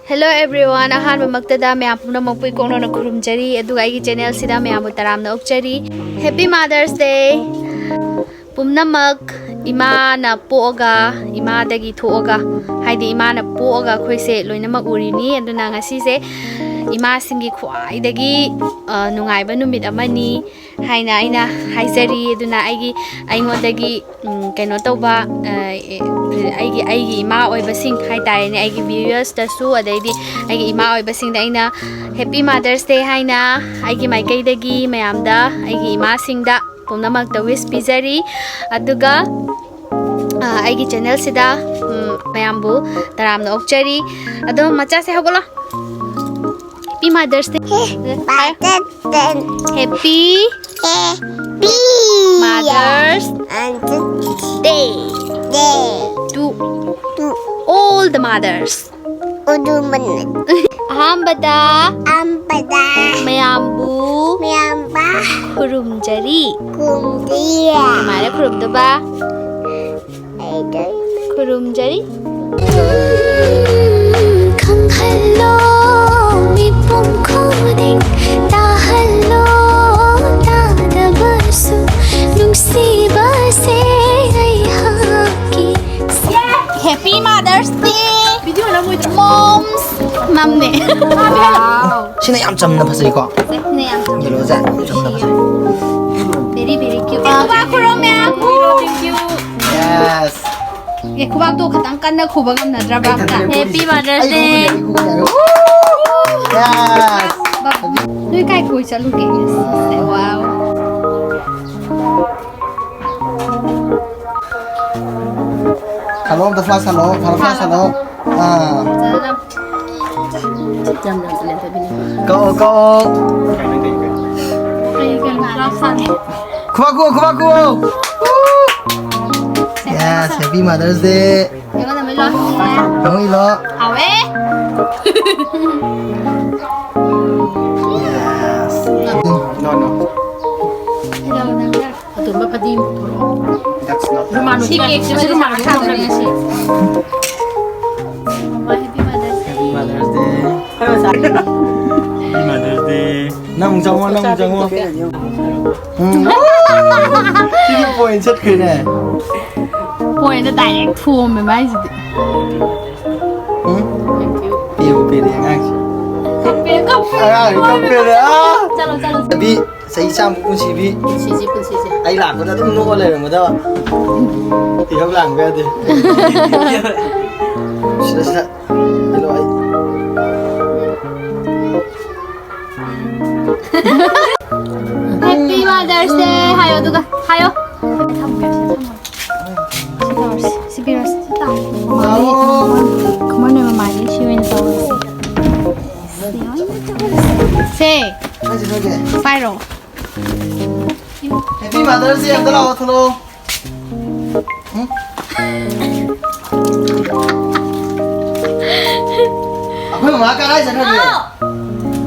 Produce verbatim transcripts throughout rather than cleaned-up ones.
Hello everyone, ꯑꯍꯥꯟꯕꯃꯛꯇꯗ ꯃꯌꯥꯝ ꯄꯨꯝꯅꯃꯛꯄꯨ ꯏꯀꯣꯛꯅꯅ ꯈꯨꯔꯨꯝꯖꯔꯤ, ꯑꯗꯨꯒ ꯑꯩꯒꯤ ꯆꯦꯅꯦꯜꯁꯤꯗ ꯃꯌꯥꯝꯕꯨ ꯇꯔꯥꯝꯅ ꯑꯣꯛꯆꯔꯤ꯫ Happy Mother's Day! ꯄꯨꯝꯅꯃꯛ ꯏꯃꯥꯅ ꯄꯣꯛꯑꯒ, ꯏꯃꯥꯗꯒꯤ ꯊꯣꯛꯑꯒ, ꯍꯥꯏꯗꯤ ꯏꯃꯥꯅ ꯄꯣꯛꯑꯒ ꯑꯩꯈꯣꯏꯁꯦ ꯂꯣꯏꯅꯃꯛ ꯎꯔꯤꯅꯤ꯫ ꯑꯗꯨꯅ ꯉꯁꯤꯁꯦ ꯏꯃꯥꯁꯤꯡꯒꯤ ꯈ꯭ꯋꯥꯏꯗꯒꯤ, ꯑ, ꯅꯨꯡꯉꯥꯏꯕ ꯅꯨꯃꯤꯠ ꯑꯃꯅꯤ ꯍꯥꯏꯅ ꯑꯩꯅ ꯍꯥꯏꯖꯔꯤ꯫ ꯑꯗꯨꯅ ꯑꯩꯒꯤ, ꯑꯩꯉꯣꯟꯗꯒꯤ, ꯎꯝ, ꯀꯩꯅꯣ ꯇꯧꯕ, ꯑ, ꯑꯦ, ꯑꯩꯒꯤ, ꯑꯩꯒꯤ ꯏꯃꯥ ꯑꯣꯏꯕꯁꯤꯡ ꯍꯥꯏꯇꯥꯔꯦꯅꯦ, ꯑꯩꯒꯤ ꯚ꯭ꯌꯨꯌꯔꯁꯇꯁꯨ, ꯑꯗꯩꯗꯤ ꯑꯩꯒꯤ ꯏꯃꯥ ꯑꯣꯏꯕꯁꯤꯡꯗ ꯑꯩꯅ Happy Mother's Day ꯍꯥꯏꯅ ꯑꯩꯒꯤ ꯃꯥꯏꯀꯩꯗꯒꯤ ꯃꯌꯥꯝꯗ, ꯑꯩꯒꯤ ꯏꯃꯥꯁꯤꯡꯗ ꯄꯨꯝꯅꯃꯛꯇ ꯋꯤꯁ ꯄꯤꯖꯔꯤ꯫ ꯑꯗꯨꯒ, ꯑ, ꯑꯩꯒꯤ ꯆꯦꯅꯦꯜꯁꯤꯗ, ꯎꯝ, ꯃꯌꯥꯝꯕꯨ ꯇꯔꯥꯝꯅ ꯑꯣꯛꯆꯔꯤ꯫ ꯑꯗꯣ ꯃꯆꯥꯁꯦ ꯍꯧꯒꯠꯂꯣ꯫ Happy Mother's Day꯫ Mother's Day. Happy Happy Mother's Day. Day. To To all the mothers. All the mothers. ꯑꯍꯥꯟꯕꯗ ꯑꯍꯥꯟꯕꯗ ꯃꯌꯥꯝꯕꯨ ꯃꯌꯥꯝꯕ ꯈꯨꯔꯨꯝꯖꯔꯤ꯫ ꯈꯨꯔꯨꯝꯖꯔꯤ꯫ ꯀꯃꯥꯏꯅ ꯈꯨꯔꯨꯝꯗꯕ? ꯈꯨꯔꯨꯝꯖꯔꯤ꯫ ꯈꯪꯍꯜꯂꯣ ꯃꯤꯄꯨꯝ ꯈꯨꯗꯤꯡ, ꯇꯥꯍꯜꯂꯣ ꯇꯥꯗꯕꯁꯨ, ꯅꯨꯡꯁꯤꯕꯁꯦ ꯑꯩꯍꯥꯛꯀꯤ꯫ Happy Mother's Day, Moms꯫ ꯃꯝꯅꯦ꯫ ꯁꯤꯅ ꯌꯥꯝ ꯆꯝꯅ ꯐꯖꯩꯀꯣ꯫ ꯁꯤꯅ ꯌꯥꯝ ꯆꯝꯅ꯫ Yellowꯁꯦ ꯌꯥꯝ ꯆꯝꯅ ꯐꯖꯩ꯫ Very, very cute꯫ ꯈꯨꯕꯥꯛ ꯈꯨꯔꯣ ꯃꯌꯥꯝ꯫ Yes꯫ ꯑꯦ, ꯈꯨꯕꯥꯛꯇꯣ ꯈꯇꯪ ꯀꯟꯅ ꯈꯨꯕ ꯉꯝꯅꯗ꯭ꯔꯕ ꯑꯝꯇ? Happy Mother's Day꯫ Yes꯫ ꯅꯣꯏ ꯀꯥꯏ ꯀꯣꯏ ꯆꯠꯂꯨꯒꯦ? Wow꯫ ꯍꯜꯂꯣ, ꯑꯝꯇ flash hello, hello, flash hello. ꯑꯥ꯫ ꯀꯛꯑꯣ, ꯀꯛꯑꯣ꯫ ꯈꯨꯕꯥꯛ ꯈꯨ, ꯈꯨꯕꯥꯛ ꯈꯨ꯫ Yes, Happy Mother's Day꯫ ꯌꯦꯡꯉꯣ, ꯅꯃꯩ ꯂꯣ꯫ ꯅꯃꯩ ꯂꯣ꯫ ꯍꯥꯎꯋꯦ꯫ Yes꯫ No, no꯫ ꯀꯩꯗꯧꯔꯕ ꯅꯪ? ꯑꯗꯨꯝꯕ ꯐꯗꯤ ꯑꯃ ꯄꯨꯊꯣꯔꯛꯑꯣ꯫ That's not ꯁꯤ cake ꯁꯤꯃꯗꯤ ꯁꯥ ꯊꯥꯗꯣꯏꯅꯦ ꯉꯁꯤ꯫ Mama, Happy Mother's Day꯫ Happy Mother's Day. ꯅꯪ ꯆꯪꯉꯣ, ꯅꯪ ꯆꯪꯉꯣ꯫ ꯎꯝ꯫ ꯁꯤꯗꯤ point ꯆꯠꯈ꯭ꯔꯦꯅꯦ꯫ Pointꯗ direct ꯊꯣꯝꯃꯦ ꯃꯥꯏꯁꯤꯗꯤ꯫ ꯎꯝ? ꯄꯤꯕꯨ ꯄꯤꯔꯦ ꯑꯉꯥꯡꯁꯦ꯫ ꯀꯞꯄꯦ, ꯀꯞꯄꯦ꯫ ꯑꯉꯥꯡꯁꯦ ꯀꯞꯄꯦꯅꯦ꯫ ꯑꯥ! ꯆꯠꯂꯣ, ꯆꯠꯂꯣ꯫ ꯑꯕꯤ, ꯆꯍꯤ ꯆꯥꯝꯃꯨꯛ ꯄꯨꯟꯁꯤꯕꯤ꯫ ꯄꯨꯟꯁꯤꯁꯤ, ꯄꯨꯟꯁꯤꯁꯤ꯫ ꯑꯩ ꯂꯥꯛꯄꯗ ꯑꯗꯨꯝ ꯅꯣꯛꯑ ꯂꯩꯔꯝꯒꯗꯕ꯫ ꯏꯍꯧ ꯂꯥꯡꯕ ꯌꯥꯗꯦ꯫ ꯁꯤꯗ, ꯁꯤꯗ꯫ ꯍꯜꯂꯣ, ꯑꯩ꯫ Happy Mother's Day ꯍꯥꯏꯌꯣ, ꯑꯗꯨꯒ ꯍꯥꯏꯌꯣ꯫ ꯊꯝꯃꯒꯦ, ꯁꯤ ꯊꯝꯃꯒꯦ꯫ ꯁꯤ ꯇꯧꯔꯁꯤ, ꯁꯤ ꯄꯤꯔꯣꯁꯤ꯫ ꯁꯤ ꯇꯥꯔꯦ꯫ ꯃꯃꯥꯒꯤ, ꯈꯃꯣꯏ ꯃꯃꯥꯒꯤ ꯁꯤ ꯑꯣꯏꯅ ꯇꯧꯔꯁꯤ꯫ ꯁꯤ ꯑꯣꯏꯅ ꯇꯧꯔꯁꯤ꯫ ꯁꯦ, ꯀꯥꯏ ꯆꯠꯈ꯭ꯔꯒꯦ? ꯄꯥꯏꯔꯣ꯫ Happy Mother's Day ꯑꯝꯇ ꯂꯥꯛꯑꯣ, ꯊꯣꯛꯂꯛꯑꯣ꯫ ꯎꯝ? ꯑꯩꯈꯣꯏ ꯃꯃꯥ ꯀꯔꯥꯏ ꯆꯠꯈ꯭ꯔꯒꯦ?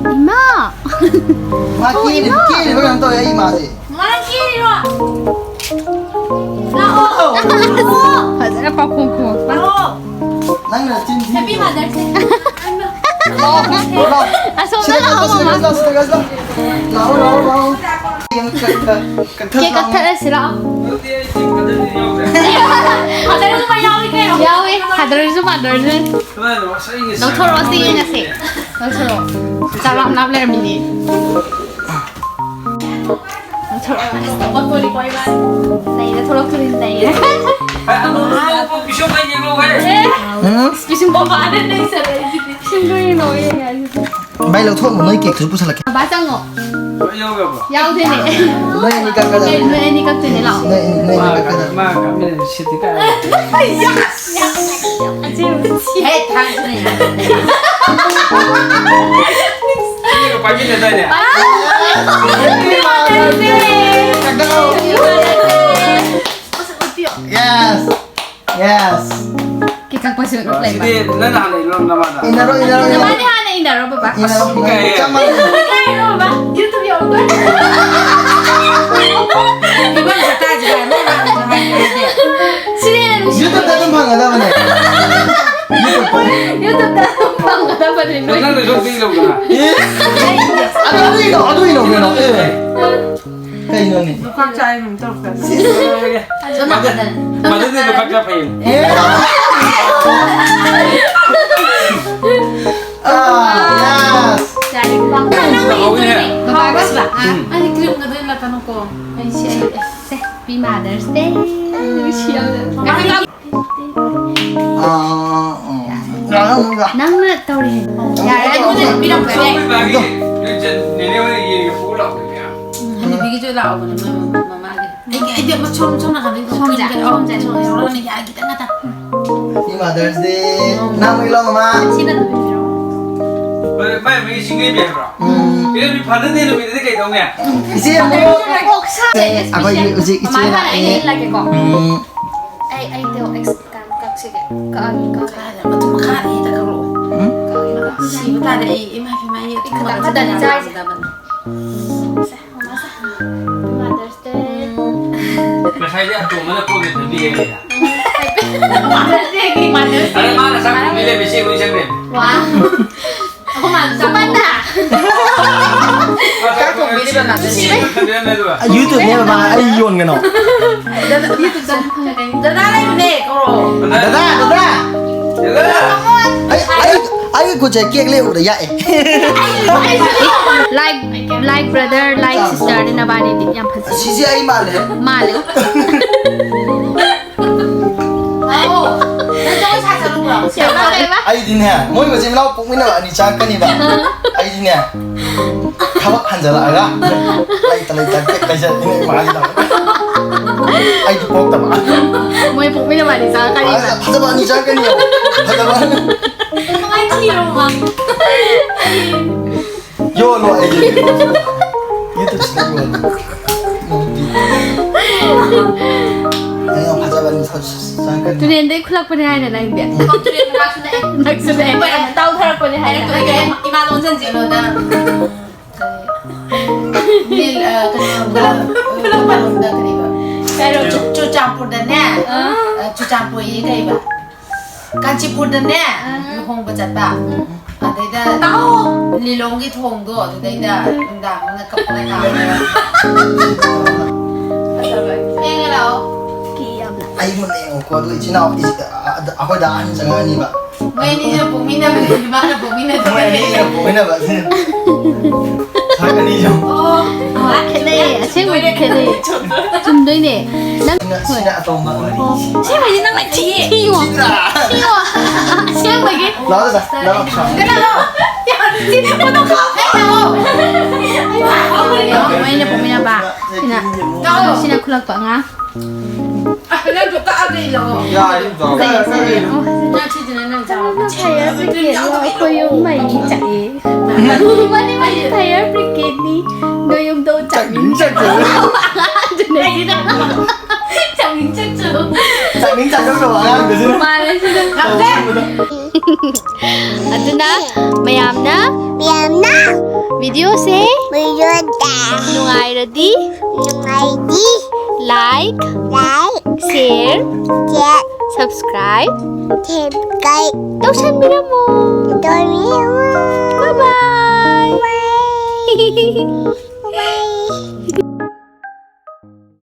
ꯏꯃꯥ! ꯃꯥ ꯑꯣ, ꯀꯦꯔꯤ-, ꯏꯃꯥ! ꯀꯦꯔꯤꯕ ꯀꯩꯅꯣꯝ ꯇꯧꯋꯦ ꯑꯩ ꯏꯃꯥꯁꯦ꯫ ꯃꯥ ꯀꯦꯔꯤꯔꯣ? ꯂꯥꯛꯑꯣ! ꯐꯖꯅ ꯄꯥꯎꯈꯣꯡ ꯈꯣꯡ꯫ ꯂꯥꯛꯑꯣ! ꯅꯪꯅ ꯆꯤꯟ ꯊꯤꯔꯤꯗꯣ꯫ Happy Mother's Day꯫ ꯂꯥꯛꯑꯣ, ꯂꯥꯛꯑꯣ꯫ ꯑꯁꯣꯝꯗ ꯁꯤꯗ ꯂꯥꯛꯑꯣ, ꯆꯠꯂꯣ, ꯁꯤꯗ ꯃꯃꯥ꯫ ꯆꯠꯂꯣ, ꯁꯤꯗ ꯆꯠꯂꯣ꯫ ꯂꯥꯛꯑꯣ, ꯂꯥꯛꯑꯣ, ꯂꯥꯛꯑꯣ꯫ ꯀꯛꯊꯠ-, ꯀꯛꯊꯠ-, ꯀꯦꯛ ꯂꯥꯛꯑꯣ꯫ ꯀꯛꯊꯠꯂꯁꯤꯔꯣ? ꯐꯥꯗꯔꯁꯨ ꯌꯥꯎꯏ ꯀꯩꯅꯣ꯫ ꯌꯥꯎꯏ꯫ ꯐꯥꯗꯔꯁꯨ, ꯃꯥꯗꯔꯁꯨ꯫ ꯂꯧꯊꯣꯔꯛꯑꯣ, ꯁꯤ ꯌꯦꯡꯉꯁꯤ꯫ ꯂꯧꯊꯣꯔꯛꯑꯣ꯫ ꯆꯥꯛ ꯂꯥꯝ ꯂꯥꯝ ꯂꯩꯔꯝꯃꯤꯅꯦ꯫ ꯂꯧꯊꯣꯔꯛꯑꯣ꯫ ꯅꯩꯔꯦ, ꯊꯣꯛꯂꯛꯇꯣꯔꯤ, ꯅꯩꯔꯦ꯫ ꯎꯝ? ꯄꯤꯁꯨꯝ ꯄꯣꯝꯕ ꯑꯥꯗ ꯂꯩ ꯆꯠꯂꯦ ꯑꯩꯁꯤꯗꯤ꯫ ꯄꯤꯁꯨꯝ ꯂꯣꯏ ꯅꯣꯏꯔꯦ ꯑꯩꯁꯤꯗꯤ꯫ ꯚꯥꯏ, ꯂꯧꯊꯣꯛꯑꯝꯃꯣ, ꯅꯣꯏ ꯀꯦꯛꯇꯨꯁꯨ ꯄꯨꯁꯜꯂꯛꯀꯦ꯫ ꯕꯕꯥ, ꯆꯪꯉꯣ꯫ ꯌꯥꯎꯗꯦꯅꯦ꯫ ꯅꯣꯏ ꯑꯅꯤ ꯀꯛꯀꯗꯕꯅꯦ꯫ ꯀꯩ, ꯅꯣꯏ ꯑꯅꯤ ꯀꯛꯇꯣꯏꯅꯦ, ꯂꯥꯛꯑꯣ꯫ ꯅꯣꯏ, ꯅꯣꯏ ꯑꯅꯤ ꯀꯛꯀꯗꯕꯅꯦ꯫ ꯃꯥ ꯀꯛꯃꯤꯟꯅꯁꯤ ꯁꯤꯠꯇꯤ ꯀꯥꯏ꯫ ꯍꯦ, ꯊꯥꯡꯁꯨꯅꯦ꯫ ꯏꯅꯦꯒ ꯄꯥꯏꯃꯤꯟꯅꯗꯥꯏꯅꯦ? ꯀꯛꯊꯠꯂꯣ꯫ Yes. Yes. ꯀꯦꯛ ꯀꯛꯄꯁꯨ ꯂꯩꯕ꯫ ꯁꯤꯗꯤ ꯅꯪꯅ ꯍꯥꯟꯅ ꯏꯜꯂꯣ ꯅꯃꯥꯗ꯫ ꯏꯟꯅꯔꯣ, ꯏꯟꯅꯔꯣ, ꯏꯟꯅꯔꯣ꯫ ꯅꯕꯥꯅꯤ ꯍꯥꯟꯅ ꯏꯟꯅꯔꯣ, ꯕꯕꯥ꯫ ꯏꯟꯅꯔꯣ꯫ ꯏꯀꯥꯏꯌꯦ꯫ ꯆꯞ ꯃꯥꯟꯅꯩ꯫ ꯏꯀꯥꯏꯔꯣ, ꯕꯕꯥ꯫ YouTube ꯌꯧꯗꯣꯔꯦ꯫ ꯐꯤꯕꯝ ꯁꯛꯇꯥꯁꯤꯒ ꯅꯣꯏ ꯃꯥꯅꯁꯨ ꯍꯥꯏꯔꯦ꯫ ꯁꯤꯅ ꯍꯦꯟꯅ ꯅꯨꯡꯁꯤ꯫ YouTube-ꯇ ꯑꯗꯨꯝ ꯐꯪꯒꯗꯕꯅꯦ꯫ YouTube-ꯇ꯫ YouTube-ꯇ ꯑꯗꯨꯝ ꯐꯪꯒꯗꯕꯅꯦ꯫ ꯅꯪꯅ ꯁꯣꯝꯗꯒꯤ ꯂꯧꯗꯅ꯫ ꯑꯦ? ꯑꯗꯨ, ꯑꯗꯨꯒꯤ ꯂꯧ-, ꯑꯗꯨꯒꯤ ꯂꯧꯒꯦꯅꯣ? ꯑꯦ꯫ ꯀꯩꯅꯣꯅꯦ? ꯂꯨꯈꯥꯛ ꯆꯥꯏ ꯑꯗꯨꯝ ꯇꯧꯔꯛꯇꯅ꯫ ꯁꯤꯁ꯫ ꯃꯥꯗ-, ꯃꯥꯗꯔꯗꯦ ꯂꯨꯈꯥꯛ ꯆꯥ ꯐꯩ꯫ ꯑꯦ꯫ ꯑꯥ, yes꯫ ꯌꯥꯔꯦ, ꯈꯨꯕꯥꯛ꯫ ꯍꯥꯎꯋꯤꯅꯦ꯫ ꯈꯨꯕꯥꯛ ꯁꯤꯕ꯫ ꯎꯝ꯫ ꯑꯩ cream ꯒꯗꯣ ꯂꯥꯛꯀꯅꯨꯀꯣ꯫ ꯑꯩ ꯁꯤ, ꯑꯩ, ꯁꯦ, happy Mother's Day꯫ ꯅꯨꯡꯁꯤ ꯌꯥꯝꯅ꯫ ꯑꯥ, ꯎꯝ꯫ ꯅꯪꯅ ꯇꯧꯔꯦ꯫ ꯌꯥꯔꯦ, ꯑꯩꯉꯣꯟꯗ ꯄꯤꯔꯝꯕꯅꯦ꯫ ꯁꯣꯝꯒꯤ ꯃꯥꯒꯤ ꯅꯦꯅꯦ ꯍꯣꯏꯅ ꯌꯦꯡꯒꯦ ꯄꯨꯔ ꯂꯥꯛꯄꯅꯦ꯫ ꯎꯝ, ꯍꯅꯨꯕꯤꯒꯤꯁꯨ ꯂꯥꯛꯑꯣꯕꯅꯦ, ꯃꯣꯏ ꯃꯃꯥꯒꯤ꯫ ꯑꯩꯒꯤ, ꯑꯩꯗꯤ ꯑꯃ ꯁꯣꯝ, ꯁꯣꯝ ꯅꯥꯀꯟꯗꯒꯤ ꯁꯣꯝꯁꯦ, ꯇꯧꯊꯣꯛꯀꯦ꯫ ꯁꯣꯝꯁꯦ, ꯁꯣꯝꯁꯦ꯫ ꯌꯥꯎꯔꯛꯑꯣꯅꯦ, ꯌꯥꯒꯤꯗꯪ ꯉꯥꯛꯇ꯫ Happy Mother's Day꯫ ꯅꯪ ꯃꯩ ꯂꯧ, ꯃꯃꯥ꯫ ꯁꯤꯅ ꯑꯗꯨꯝ ꯄꯤꯔꯛꯑꯣ꯫ ꯃꯥꯏ, ꯃꯥꯏ ꯃꯤ ꯁꯤꯡꯅꯕꯤ ꯍꯥꯏꯕ꯭ꯔꯣ? ꯎꯝ꯫ ꯏꯔꯝꯃꯤ Father's Day ꯅꯨꯃꯤꯠꯇꯗꯤ ꯀꯩꯗꯧꯅꯤ? ꯏꯆꯦ ꯑꯃꯨꯛ ꯑꯣꯛꯁꯥ꯫ ꯑꯩꯈꯣꯏꯒꯤ ꯍꯧꯖꯤꯛ ꯏꯆꯦ ꯃꯃꯥ ꯂꯥꯛꯑꯦ꯫ ꯑꯩ ꯏꯜꯂꯒꯦꯀꯣ꯫ ꯎꯝ꯫ ꯑꯩ, ꯑꯩ ꯇꯦꯛ ꯑꯦꯛꯁ ꯀꯛꯁꯤꯒꯦ꯫ ꯀꯛꯑꯒꯦ, ꯀꯛꯑꯒꯦ꯫ ꯃꯇꯨꯝ ꯃꯈꯥꯗ ꯍꯦꯛꯇ ꯀꯛꯂꯛꯑꯣ꯫ ꯎꯝ? ꯀꯛꯑꯒꯦ, ꯀꯛꯑꯒꯦ꯫ ꯁꯤꯕ ꯇꯥꯔꯦ ꯑꯩ꯫ ꯏꯃꯥ, ꯏꯃꯥ, ꯑꯩ ꯈꯤꯇꯪ ꯈꯛꯇꯅꯤ ꯆꯥꯔꯤꯁꯦ꯫ ꯁꯦ, ꯃꯃꯥ, ꯁꯦ꯫ Happy Mother's Day꯫ ꯉꯁꯥꯏꯗꯤ ꯑꯇꯣꯝꯕꯅ ꯄꯣꯠ ꯂꯩꯕ ꯄꯤꯔꯦ꯫ Mother's Day ꯒꯤ꯫ Mother's Day꯫ ꯑꯗ ꯃꯥꯅ ꯆꯥꯛ ꯊꯣꯡꯕꯤ ꯂꯩꯕ ꯏꯆꯦ ꯑꯩꯈꯣꯏ ꯆꯪꯈ꯭ꯔꯦ꯫ ꯋꯥ꯫ ꯑꯩꯈꯣꯏ ꯃꯥꯅ ꯆꯥꯛ ꯊꯣꯡꯕꯤꯔꯤꯕ ꯉꯥꯛꯇꯅꯤ꯫ ꯅꯨꯡꯁꯤꯕ ꯈꯟꯕꯤꯔꯝꯃꯦ ꯑꯗꯨꯒ꯫ YouTube ꯅꯦꯕ ꯃꯥ ꯑꯩ ꯌꯣꯟꯒꯅꯣ꯫ ꯗꯗꯥ ꯂꯩꯕꯅꯦ, ꯀꯧꯔꯛꯑꯣ꯫ ꯗꯗꯥ, ꯗꯗꯥ꯫ ꯗꯗꯥ꯫ ꯑꯩ, ꯑꯩ, ꯑꯩꯒꯤ ꯈꯨꯠꯁꯦ cake ꯂꯦꯛꯎꯕꯗ ꯌꯥꯛꯑꯦ꯫ Like, like brother, like sister ꯅꯤ ꯅꯕꯥꯅꯤꯗꯤ꯫ ꯌꯥꯝ ꯐꯖꯩ꯫ ꯁꯤꯁꯦ ꯑꯩ ꯃꯥꯜꯂꯦ꯫ ꯃꯥꯜꯂꯦ꯫ ꯑꯧ, ꯅꯪ ꯖꯒꯣꯏ ꯁꯥ ꯆꯠꯂꯨꯕ꯭ꯔꯣ? ꯀꯩꯕ? ꯑꯩꯗꯤꯅꯦ, ꯃꯣꯏ ꯃꯆꯤꯟ ꯃꯅꯥꯎ ꯄꯣꯛꯃꯤꯟꯅꯕ ꯑꯅꯤ ꯆꯪꯉꯛꯀꯅꯤꯕ꯫ ꯑꯩꯗꯤꯅꯦ, ꯊꯕꯛ ꯍꯟꯖꯜꯂꯛꯑꯒ ꯂꯩꯇ ꯂꯩꯇ ꯇꯦꯛ ꯂꯩꯖꯔꯛꯏꯅꯦ ꯏꯃꯥꯒꯤꯗꯃꯛ꯫ ꯑꯩꯗꯤ ꯄꯣꯛꯇꯕ꯫ ꯃꯣꯏ ꯄꯣꯛꯃꯤꯟꯅꯕ ꯑꯅꯤ ꯆꯪꯉꯛꯀꯅꯤꯕ꯫ ꯐꯖꯕ ꯑꯅꯤ ꯆꯪꯉꯛꯀꯅꯤ꯫ ꯐꯖꯕ꯫ ꯀꯃꯥꯏ ꯊꯤꯔꯣ, ꯃꯥ? ꯌꯣꯜꯂꯣ ꯑꯩꯒꯤ YouTube ꯁꯤꯗ ꯌꯣꯜꯂꯣ꯫ ꯑꯩ ꯌꯥꯝ ꯐꯖꯕꯅꯤ, ꯆꯪꯉꯛꯀꯅꯤ꯫ ꯇꯨꯔꯦꯟꯗꯩ ꯈꯨꯜꯂꯛꯄꯅꯦ ꯍꯥꯏꯅ ꯅꯪꯗꯤ꯫ ꯑꯣ, ꯇꯨꯔꯦꯟ ꯃꯅꯥꯛꯁꯨ ꯅꯛꯑꯦ꯫ ꯅꯛꯁꯨ ꯅꯛꯑꯦ꯫ ꯇꯥꯎꯊꯔꯛꯄꯅꯦ ꯍꯥꯏꯅ꯫ ꯍꯥꯏꯔꯛꯇꯣꯏꯅꯦ, ꯏꯃꯥ ꯂꯣꯟꯁꯤꯟꯁꯦ꯫ ꯀꯩꯅꯣꯗ, ꯅꯤꯜ, ꯑ, ꯀꯩꯅꯣꯔꯣꯝꯗ, ꯈꯨꯜꯂꯛꯄ꯫ ꯀꯩꯅꯣꯔꯣꯝꯗ ꯀꯔꯤꯕ? ꯀꯩꯔꯣꯝꯗ? ꯆꯨ-, ꯆꯨꯔꯆꯥꯟꯄꯨꯔꯗꯅꯦ꯫ ꯑꯥ꯫ ꯑ, ꯆꯨꯔꯆꯥꯟꯄꯨꯔ ꯌꯦ ꯀꯩꯕ? ꯀꯥꯟꯆꯤꯄꯨꯔꯗꯅꯦ ꯂꯨꯍꯣꯡꯕ ꯆꯠꯄ꯫ ꯑꯗꯩꯗ ꯇꯥꯎ! ꯂꯤꯂꯣꯡꯒꯤ ꯊꯣꯡꯗꯣ ꯑꯗꯨꯗꯩꯗ ꯅꯨꯡꯗꯥꯡ ꯑꯃꯅ ꯀꯞꯄꯒ ꯇꯥꯎ꯫ ꯊꯦꯡꯉꯦ ꯂꯥꯛꯑꯣ꯫ ꯀꯤ ꯌꯥꯝꯅ꯫ ꯑꯩ ꯃꯨꯟꯅ ꯌꯦꯡꯉꯨꯀꯣ, ꯑꯗꯨ ꯏꯆꯤꯟ ꯏꯅꯥꯎ, ꯏꯆꯤ-, ꯑ-, ꯑ-, ꯑꯩꯈꯣꯏ ꯗꯥ ꯑꯍꯟ ꯆꯪꯉꯛꯑꯅꯤꯕ꯫ ꯃꯣꯏ ꯑꯅꯤꯁꯤꯅ ꯄꯣꯛꯃꯤꯟꯅꯕꯅꯦ, ꯃꯥꯅ ꯄꯣꯛꯃꯤꯟꯅꯗꯕꯅꯦ꯫ ꯃꯣꯏ ꯑꯅꯤꯁꯤꯅ ꯄꯣꯛꯃꯤꯟꯅꯕ, ꯁꯤꯅ꯫ ꯁꯥꯔ ꯑꯅꯤꯁꯨ꯫ ꯑꯣ, ꯈꯦꯠꯅꯩꯌꯦ, ꯑꯁꯦꯡꯕꯩꯗꯤ ꯈꯦꯠꯅꯩꯌꯦ꯫ ꯆꯨꯝꯗꯣꯏꯅꯦ꯫ ꯅꯪ ꯁꯤꯅ, ꯁꯤꯅ ꯑꯇꯣꯝꯕ꯫ ꯑꯣ, ꯑꯁꯦꯡꯕꯩꯗꯤ ꯅꯪꯅ ꯊꯤ-, ꯊꯤꯌꯣ꯫ ꯊꯤꯗ꯭ꯔꯥ? ꯊꯤꯌꯣ꯫ ꯑꯁꯦꯡꯕꯒꯤ꯫ ꯂꯥꯛꯑꯣ, ꯗꯥꯗꯥ, ꯂꯥꯛꯑꯣ, ꯂꯥꯛꯑꯣ꯫ ꯀꯅꯥꯅꯣ? ꯌꯥꯔꯦ, ꯁꯤ ꯐꯣꯇꯣ ꯀꯥꯞꯄꯦ, ꯂꯥꯛꯑꯣ꯫ ꯃꯣꯏꯅ ꯄꯣꯛꯃꯤꯟꯅꯕ꯫ ꯁꯤꯅ, ꯁꯤꯅ ꯈꯨꯂꯛꯄ ꯑꯉꯥꯡ꯫ ꯅꯪꯁꯨ ꯀꯛꯑꯒ ꯏꯜꯂꯛꯑꯣ꯫ ꯌꯥꯔꯦ, ꯆꯥꯎ꯫ ꯁꯦ, ꯁꯦ, ꯑꯣ꯫ ꯅꯪ ꯁꯤꯁꯤꯅ ꯅꯪ ꯆꯥꯎ꯫ ꯅꯪꯅ fire brigade ꯂꯣ? ꯑꯩꯈꯣꯏ ꯌꯨꯝ ꯃꯩ ꯆꯥꯛꯑꯦ꯫ ꯃꯥꯅꯦ, ꯃꯥꯅꯦ, fire brigade ꯅꯤ꯫ ꯅꯣꯏ ꯌꯨꯝꯗꯣ ꯆꯥꯛꯅꯤꯡ ꯆꯥꯛꯅꯤꯡ ꯆꯥꯛꯅꯤꯡ꯫ ꯑꯗꯨꯅ ꯁꯤꯗ ꯆꯥꯛꯅꯤꯡ ꯆꯥꯛꯆꯧ꯫ ꯆꯥꯛꯅꯤꯡ ꯆꯥꯛꯅꯧ ꯇꯧꯕ ꯑꯉꯥꯡꯗꯨꯁꯨ꯫ ꯃꯥꯅꯦ, ꯁꯤꯗ꯫ ꯉꯝꯗꯦ꯫ ꯑꯗꯨꯅ ꯃꯌꯥꯝꯅ ꯃꯌꯥꯝꯅ video ꯁꯦ video ꯗ ꯅꯨꯡꯉꯥꯏꯔꯗꯤ ꯅꯨꯡꯉꯥꯏꯔꯗꯤ like, like, share, share, subscribe, subscribe ꯇꯧꯁꯟꯕꯤꯔꯝꯃꯣ꯫ ꯇꯧꯕꯤꯔꯝꯃꯣ꯫ Bye bye꯫ Bye.